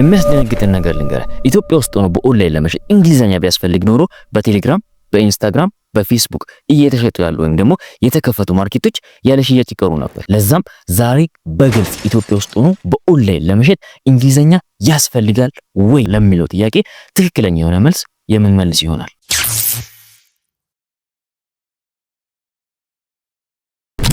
የሚያስደነግጥን ነገር ልንገርህ። ኢትዮጵያ ውስጥ ሆኖ በኦንላይን ለመሸጥ እንግሊዘኛ ቢያስፈልግ ኖሮ በቴሌግራም፣ በኢንስታግራም፣ በፌስቡክ እየተሸጡ ያሉ ወይም ደግሞ የተከፈቱ market ኦች ያለ ሽያጭ ይቀሩ ነበር። ለዛም ዛሬ በግልጽ ኢትዮጵያ ውስጥ ሆኖ በኦንላይን ለመሸጥ እንግሊዘኛ ያስፈልጋል ወይ ለሚለው ጥያቄ ትክክለኛ የሆነ መልስ የምንመልስ ይሆናል።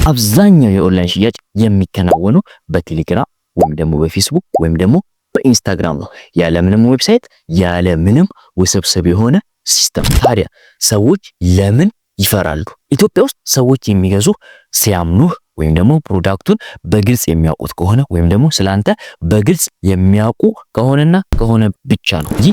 አብዛኛው የኦንላይን ሽያጭ የሚከናወነው በቴሌግራም ወይም ደግሞ በፌስቡክ ወይም ደግሞ በኢንስታግራም ነው፣ ያለምንም website፣ ያለምንም ውስብስብ የሆነ system። ታዲያ ሰዎች ለምን ይፈራሉ? ኢትዮጵያ ውስጥ ሰዎች የሚገዙ ሲያምኑህ ወይም ደግሞ product ኡን በግልጽ የሚያውቁት ከሆነ ወይም ደግሞ ስላንተ በግልጽ የሚያውቁ ከሆነና ከሆነ ብቻ ነው እንጂ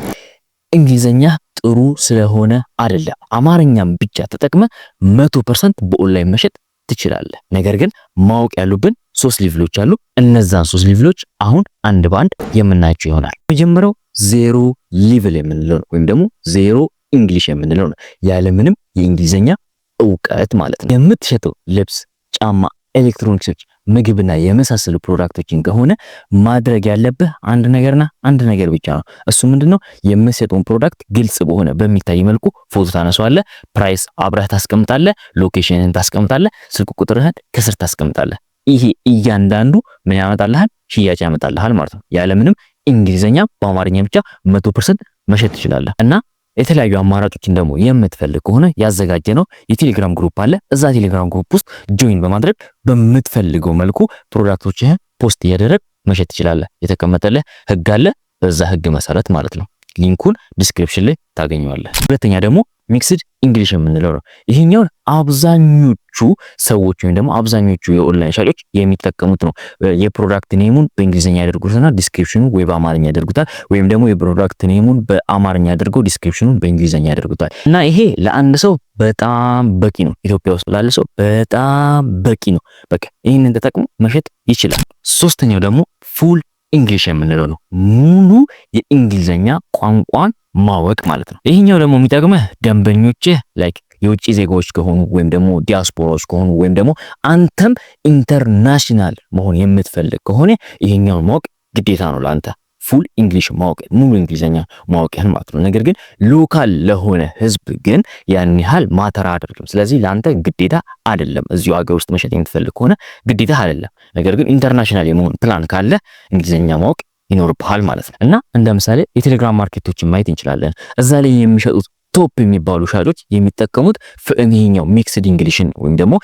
እንግሊዘኛ ጥሩ ስለሆነ አይደለም። አማርኛም ብቻ ተጠቅመህ 100% በኦንላይን መሸጥ ትችላለህ። ነገር ግን ማወቅ ያሉብን ሶስት level ኦች አሉ። እነዛን ሶስት level ኦች አሁን አንድ በአንድ የምናያቸው ይሆናል። የመጀመሪያው zero level የምንለው ነው፣ ወይም ደግሞ zero English የምንለው ነው። ያለምንም የእንግሊዝኛ እውቀት ማለት ነው። የምትሸጠው ልብስ፣ ጫማ፣ ኤሌክትሮኒክሶች፣ ምግብና የመሳሰሉ product ኦችን ከሆነ ማድረግ ያለብህ አንድ ነገርና አንድ ነገር ብቻ ነው። እሱ ምንድነው? የምትሸጠውን product ግልጽ በሆነ በሚታይ መልኩ ፎቶ ታነሳዋለህ፣ price አብረህ ታስቀምጣለህ፣ location ን ታስቀምጣለህ፣ ስልክ ቁጥርህን ከስር ታስቀምጣለህ። ይሄ እያንዳንዱ ምን ያመጣልሃል? ሽያጭ ያመጣልሃል ማለት ነው። ያለምንም እንግሊዘኛ በአማርኛ ብቻ 100% መሸጥ ትችላለህ። እና የተለያዩ አማራጮችን ደግሞ የምትፈልግ ከሆነ ያዘጋጀነው የቴሌግራም group አለ። እዛ ቴሌግራም group ውስጥ join በማድረግ በምትፈልገው መልኩ product ኦችህን post እያደረግክ መሸጥ ትችላለህ። የተቀመጠልህ ህግ አለ። በዛ ህግ መሰረት ማለት ነው። link ኡን description ላይ ታገኘዋለህ። ሁለተኛ ደግሞ mixed English የምንለው ነው። ይሄኛውን አብዛኞቹ ሰዎች ወይም ደግሞ አብዛኞቹ የኦንላይን ሻጮች የሚጠቀሙት ነው። የ product name ኡን በእንግሊዝኛ ያደርጉትና description ኑ ወይ በአማርኛ ያደርጉታል፣ ወይም ደግሞ የ product name ኡን በአማርኛ አድርገው description ኑን በእንግሊዝኛ ያደርጉታል። እና ይሄ ለአንድ ሰው በጣም በቂ ነው። ኢትዮጵያ ውስጥ ላለ ሰው በጣም በቂ ነው። በቃ ይህንን ተጠቅሞ መሸጥ ይችላል። ሶስተኛው ደግሞ full English የምንለው ነው። ሙሉ የእንግሊዝኛ ቋንቋን ማወቅ ማለት ነው። ይህኛው ደግሞ የሚጠቅምህ ደንበኞችህ like የውጭ ዜጋዎች ከሆኑ ወይም ደግሞ ዲያስፖራዎች ከሆኑ ወይም ደግሞ አንተም international መሆን የምትፈልግ ከሆነ ይሄኛውን ማወቅ ግዴታ ነው ለአንተ፣ full English ማወቅ፣ ሙሉ እንግሊዝኛ ማወቅህን ማለት ነው። ነገር ግን local ለሆነ ህዝብ ግን ያን ያህል matter አያደርግም። ስለዚህ ለአንተ ግዴታ አይደለም። እዚሁ ሀገር ውስጥ መሸጥ የምትፈልግ ከሆነ ግዴታ አይደለም። ነገር ግን international የመሆን ፕላን ካለ እንግሊዝኛ ማወቅ ይኖርብሃል ማለት ነው። እና እንደ ምሳሌ የቴሌግራም market ኦችን ማየት እንችላለን። እዛ ላይ የሚሸጡት top የሚባሉ ሻጮች የሚጠቀሙት ይሄኛው mixed English ን ወይም ደግሞ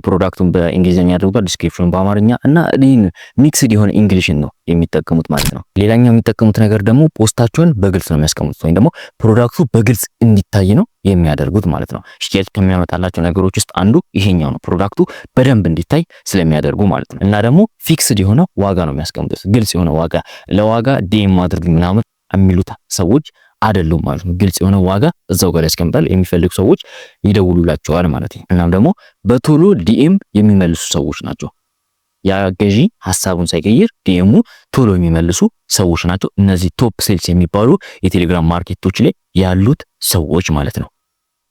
product ኡን በእንግሊዝኛ ያደርጉታል፣ description ኑን በአማርኛ እና ይህን mixed የሆነ English ን ነው የሚጠቀሙት ማለት ነው። ሌላኛው የሚጠቀሙት ነገር ደግሞ post ኣቸውን በግልጽ ነው የሚያስቀምጡት ወይም ደግሞ product ኡ በግልጽ እንዲታይ ነው የሚያደርጉት ማለት ነው። ሽያጭ ከሚያመጣላቸው ነገሮች ውስጥ አንዱ ይሄኛው ነው። product ኡ በደንብ እንዲታይ ስለሚያደርጉ ማለት ነው። እና ደግሞ fixed የሆነ ዋጋ ነው የሚያስቀምጡት፣ ግልጽ የሆነ ዋጋ። ለዋጋ DM አድርግ ምናምን የሚሉት ሰዎች አይደሉም ማለት ነው። ግልጽ የሆነ ዋጋ እዛው ጋር ያስቀምጣል። የሚፈልጉ ሰዎች ይደውሉላቸዋል ማለት ነው። እናም ደግሞ በቶሎ DM የሚመልሱ ሰዎች ናቸው። ያ ገዢ ሀሳቡን ሳይቀይር DM ኡ ቶሎ የሚመልሱ ሰዎች ናቸው። እነዚህ top sales የሚባሉ የቴሌግራም market ኦች ላይ ያሉት ሰዎች ማለት ነው።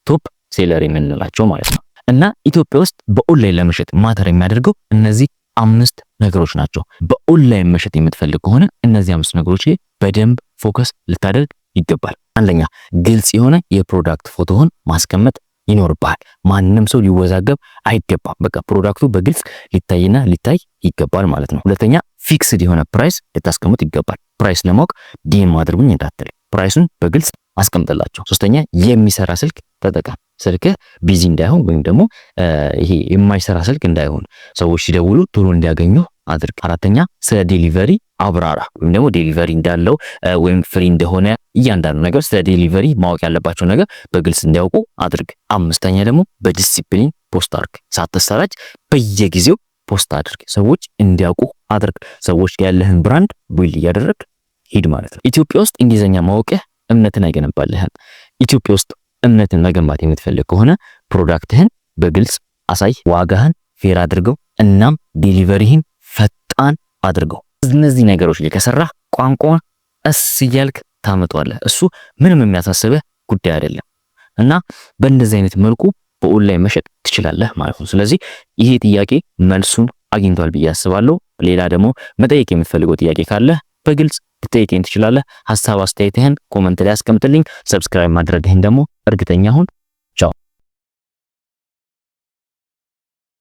top seller የምንላቸው ማለት ነው። እና ኢትዮጵያ ውስጥ በኦንላይን ለመሸጥ matter የሚያደርገው እነዚህ አምስት ነገሮች ናቸው። በኦንላይን መሸጥ የምትፈልግ ከሆነ እነዚህ አምስት ነገሮች ላይ በደንብ focus ልታደርግ ይገባል። አንደኛ፣ ግልጽ የሆነ የ product ፎቶህን ማስቀመጥ ይኖርብሃል። ማንም ሰው ሊወዛገብ አይገባም። በቃ product ኡ በግልጽ ሊታይና ሊታይ ይገባል ማለት ነው። ሁለተኛ፣ fixed የሆነ price ልታስቀምጥ ይገባል። Price ለማወቅ DM አድርጉኝ እንዳትል፣ price ኡን በግልጽ አስቀምጥላቸው። ሶስተኛ፣ የሚሰራ ስልክ ተጠቀም። ስልክህ busy እንዳይሆን ወይም ደግሞ ይሄ የማይሰራ ስልክ እንዳይሆን፣ ሰዎች ሲደውሉ ቶሎ እንዲያገኙ አድርግ። አራተኛ፣ ስለ delivery አብራራ ወይም ደግሞ delivery እንዳለው ወይም free እንደሆነ እያንዳንዱ ነገር፣ ስለ delivery ማወቅ ያለባቸው ነገር በግልጽ እንዲያውቁ አድርግ። አምስተኛ ደግሞ በ discipline post አድርግ። ሳትሰላች በየጊዜው post አድርግ። ሰዎች እንዲያውቁ አድርግ። ሰዎች ያለህን brand build እያደረግክ ሂድ ማለት ነው። ኢትዮጵያ ውስጥ እንግሊዝኛ ማወቅህ እምነትን አይገነባልህም። ኢትዮጵያ ውስጥ እምነትን መገንባት የምትፈልግ ከሆነ product ህን በግልጽ አሳይ፣ ዋጋህን fair አድርገው፣ እናም delivery ህን ፈጣን አድርገው። እነዚህ ነገሮች ላይ ከሰራህ ቋንቋውን ቀስ እያልክ ታመጣዋለህ። እሱ ምንም የሚያሳስብህ ጉዳይ አይደለም። እና በእንደዚህ አይነት መልኩ በኦንላይን መሸጥ ትችላለህ ማለት ነው። ስለዚህ ይሄ ጥያቄ መልሱን አግኝቷል ብዬ አስባለሁ። ሌላ ደግሞ መጠየቅ የምትፈልገው ጥያቄ ካለ በግልጽ ልትጠይቀኝ ትችላለህ። ሀሳብ አስተያየትህን comment ላይ አስቀምጥልኝ። Subscribe ማድረግህን ደግሞ እርግጠኛ ሁን።